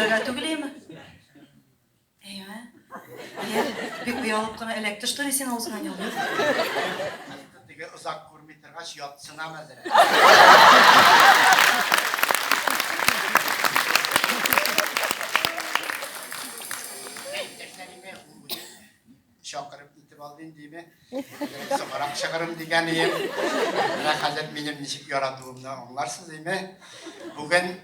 Көләргә түгел име? Әйе. Әйе, бик оялып кына эләкте, что ли, син авызыңа ялгыз? Теге озак күрми торгач, ятсынам әзрәк. Чакырып итеп алды инде, име. Соңрак чыгырым дигән ием. Менә хәзер минем ничек яратуымны аңларсыз, име. Бүген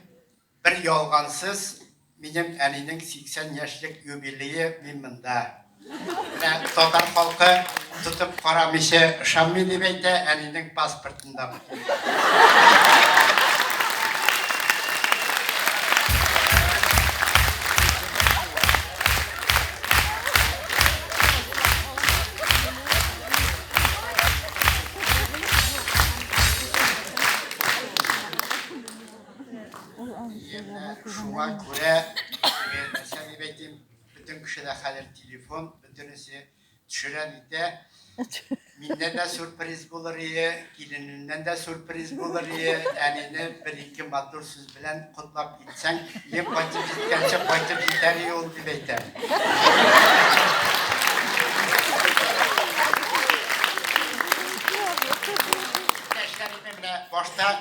Бер ялгансыз, минем әнинең 80 яшьлек юбилее, мин монда. Менә татар халкы тотып карамыйча ышанмый дип әйтә, әнинең паспортында бу. Шуңа күрә, теге нәрсә дип әйтим, бөтен кешедә хәзер телефон, бөтенесе төшерә нитә. Миннән дә сюрприз булыр ие, килененнән дә сюрприз булыр ие, әнине бер-ике матур сүз белән котлап китсәң, мин кайтып җиткәнче кайтып җитәр ие ул дип әйтәм. Менә башта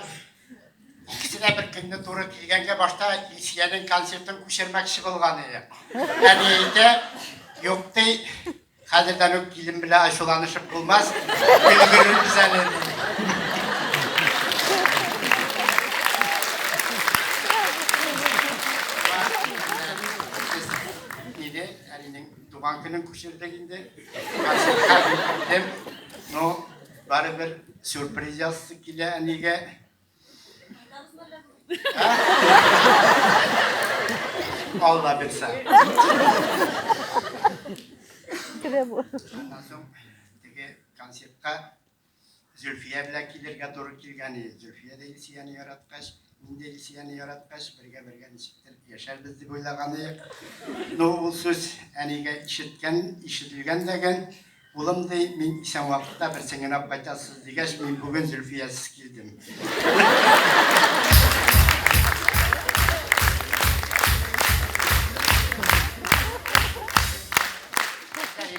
Икесе дә бер көнне туры килгәнгә башта Илсиянең концертын күчермәкче булган иде. Әни әйтә, юк ди, хәзердән үк килен белән ачуланышып булмас, өлгерербез әле ди. Диде, әнинең туган көнен күчердек инде. Концертка киттем. Ну, Барыбер сюрприз ясасы килә әнигә. Алла бирсә. Керә бу. Аннан соң теге концертка Зөлфия белән килергә туры килгән иде. Зөлфия дә Илсияне яраткач, мин дә Илсияне яраткач, бергә-бергә ничектер яшәрбез дип уйлаган идек. Ну, ул сүз әнигә ишеткән, ишетелгән дәген. Улым, ди, мин исән вакытта берсен генә алып кайтасыз дигәч, мин бүген Зөлфиясез килдем.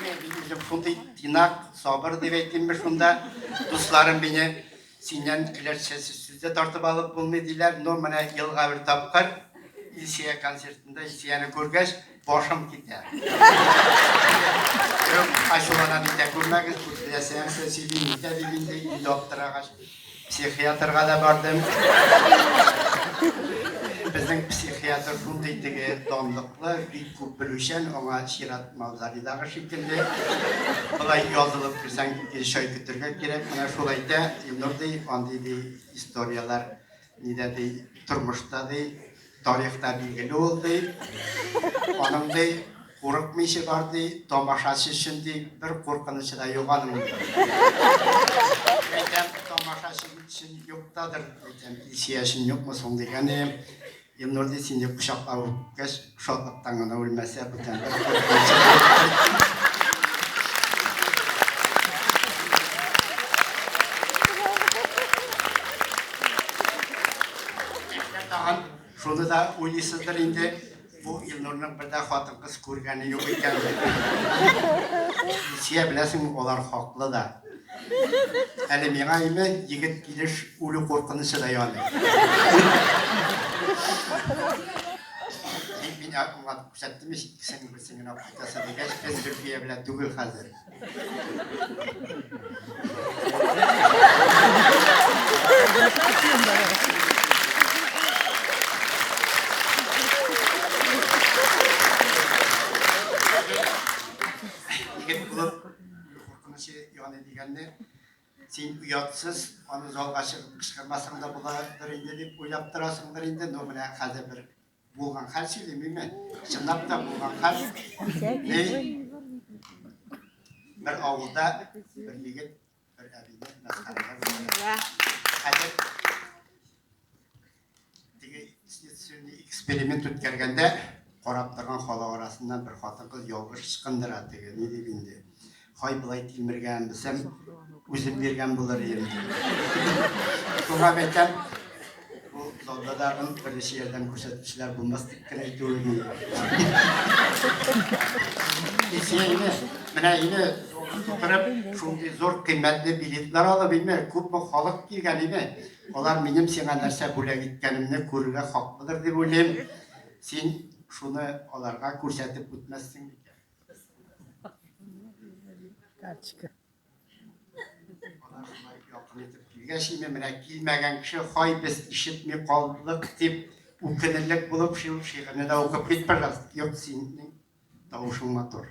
Мин үзем шундый тыйнак, сабыр дип әйтимме шунда. Дусларым мине синнән келәтчәсез сүз дә тартып алып булмый диләр. Но менә елга бер тапкыр Илсөя концертында Илсөяне күргәч, Башым китә. Юк, ачулана нитә күрмәгез, күп беләсе нәрсә сөйли, нитә дип инде, инде аптырагач. Психиатрга да бардым. Безнең психиатр шундый теге данлыклы, бик күп белүчән, аңа чират мавзолейдагы шикелле. Болай язылып керсәң, ике ай көтергә кирәк. Менә шул әйтә, Илнур ди, андый ди историяләр нидә ди, тормышта ди, Тарихта билгеле ул, ди. Аның, ди, курыкмыйча бар, ди, тамашачы өчен, ди, бер куркынычы да юк аның, ди. Әйтәм, тамашачы өчен юктадыр, әйтәм, Илсөя өчен юкмы соң дигән идем. Илнур, ди, сине кочаклап үпкәч, шатлыктан гына үлмәсә, бүтән бер куркынычы да юктыр. Тагын шуны да уйлыйсыздыр инде, бу Илнурның бер дә хатын-кыз күргәне юк икән дип. Илсөя, беләсеңме, алар хаклы да. Әле миңа име, егет килеш үлү куркынычы да яный. Мин аңлатып күрсәттем ич, икесенең берсен генә алып кайтасы дигәч, без Зөлфия белән түгел хәзер. Егет булып куркынычы яный дигәнне син оятсыз, аны залга чыгып кычкырмасаң да буладыр инде дип уйлап торасыңдыр инде. Но менә хәзер бер Булган хәл сөйлимме? Чынлап та булган хәл. Ни? Бер авылда бер егет бер әбине мәсхәрәләп. Хәзер теге следственный эксперимент үткәргәндә карап торган халык арасыннан бер хатын-кыз ялгыш ычкындыра теге, ни дип инде. Хай болай тилмергән белсәм, үзем биргән булыр идем. Шуңа әйтәм, бу Залда тагын беренче ярдәм күрсәтүчеләр булмас дип кенә әйтүем инде. Илсөя ине, менә ине тутырып, шундый зур кыйммәтле билетлар алып име, күпме халык килгән име. Алар минем сиңа нәрсә бүләк иткәнемне күрергә хаклыдыр дип уйлыйм. Син шуны аларга күрсәтеп үтмәссең микән? Карточка. Алар шулай якын итеп килгәч, инде менә килмәгән кеше, һай, без ишетми калдык дип үкенерлек булып шул шигырьне дә укып кит, пожалуйста. Юк, синең тавышың матур.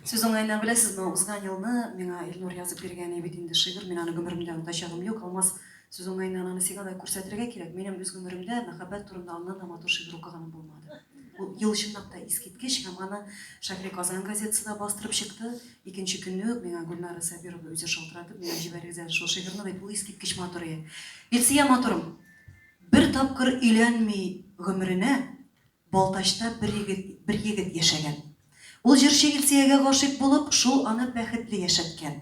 Сүз уңаеннан беләсезме, узган елны миңа Илнур язып биргән бит инде шигырь, мин аны гомеремдә онытачагым юк. Алмаз, сүз уңаеннан аны сиңа да күрсәтергә кирәк. Минем үз гомеремдә мәхәббәт турында аннан да матур шигырь укыганым булмады. Ул ел чынлап та искиткеч һәм аны Шәһри Казан газетасы да бастырып чыкты. Икенче көнне үк миңа Гөлнара Сабирова үзе шалтыратып, миңа җибәрегез әле шул шигырьне дип, ул искиткеч матур иде. Илсөя матурым, бер тапкыр өйләнми гомеренә Балтачта бер егет, бер егет яшәгән. Ул җырчы Илсөягә гашыйк булып, шул аны бәхетле яшәткән.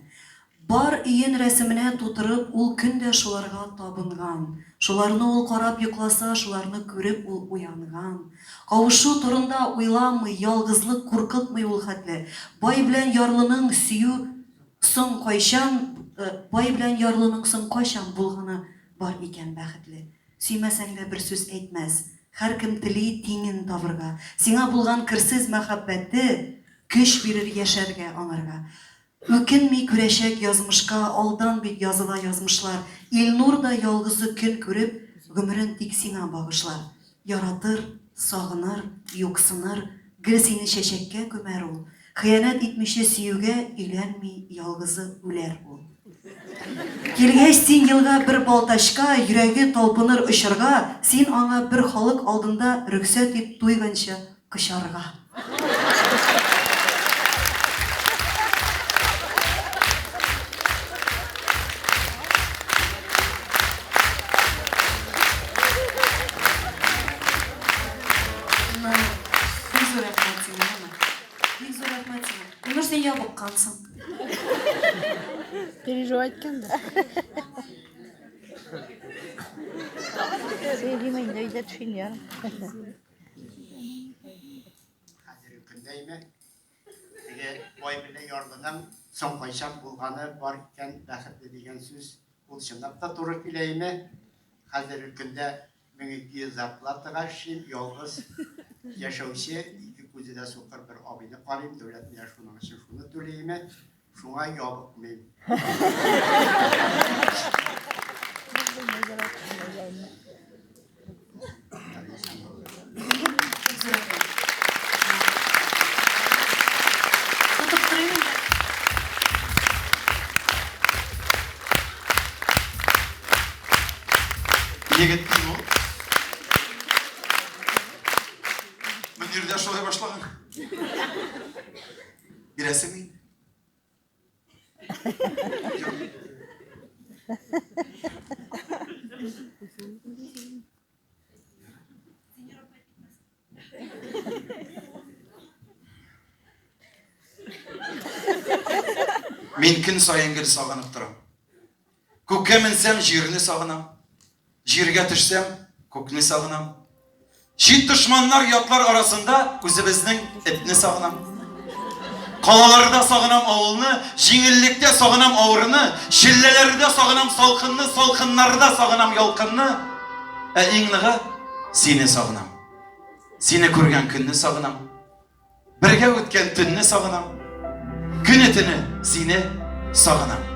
Бар өен рәсеменә тутырып, ул көн дә шуларга табынган. Шуларны ул карап йокласа, шуларны күреп ул уянган. Кавышу турында уйламый, ялгызлык куркытмый ул хәтле. Бай белән ярлының сөю соң кайчан, бай белән ярлының соң кайчан булганы бар икән бәхетле? Сөймәсәң дә бер сүз әйтмәс. Һәркем тели тиңен табырга. Сиңа булган керсез мәхәббәте көч бирер яшәргә аңарга. Үкенми күрәчәк язмышка, алдан бит языла язмышлар. Илнур да ялгызы көн күреп, гомерен тик сиңа багышлар. Яратыр, сагыныр, юксыныр, гел сине чәчәккә күмәр ул. Хыянәт итмичә сөюгә өйләнми ялгызы үләр ул. Килгәч син елга бер Балтачка, йөрәге талпыныр очарга, син аңа бер халык алдында рөхсәт ит туйганчы кочарга. Бик зур рәхмәт сиңа, Анна. Бик зур рәхмәт сиңа. Илнур, син ябыккансың. Переживать иткәндер. Сөйлим инде, өйдә төшин ярым. Хәзерге көндәйме? Теге бай белән ярлының соң кайчан булганы бар икән бәхетле дигән сүз ул чынлап та туры киләйме? Хәзерге көндә 1200 зарплатага эшлим, ялгыз яшәүче, ике күзе дә сукыр бер абыйны карыйм, дәүләт миңа шуның өчен шуны түлиме? Шуңа ябыкмыйм. Тотып торыйм инде. Егет кем ул? Мөнир дә шулай башлаган. Бирәсеңме инде? Мин көн саен гел сагынып торам. Күккә менсәм, җирне сагынам. Җиргә төшсәм, күкне сагынам. Чит дошманнар, ятлар арасында үзебезнең этне сагынам. Калаларда сагынам авылны, җиңеллектә сагынам авырны, челләләрдә сагынам салкынны, салкыннарда сагынам ялкынны. Ә иң ныгы сине сагынам. Сине күргән көнне сагынам. Бергә үткән төнне сагынам. Көне-төне сине сагынам.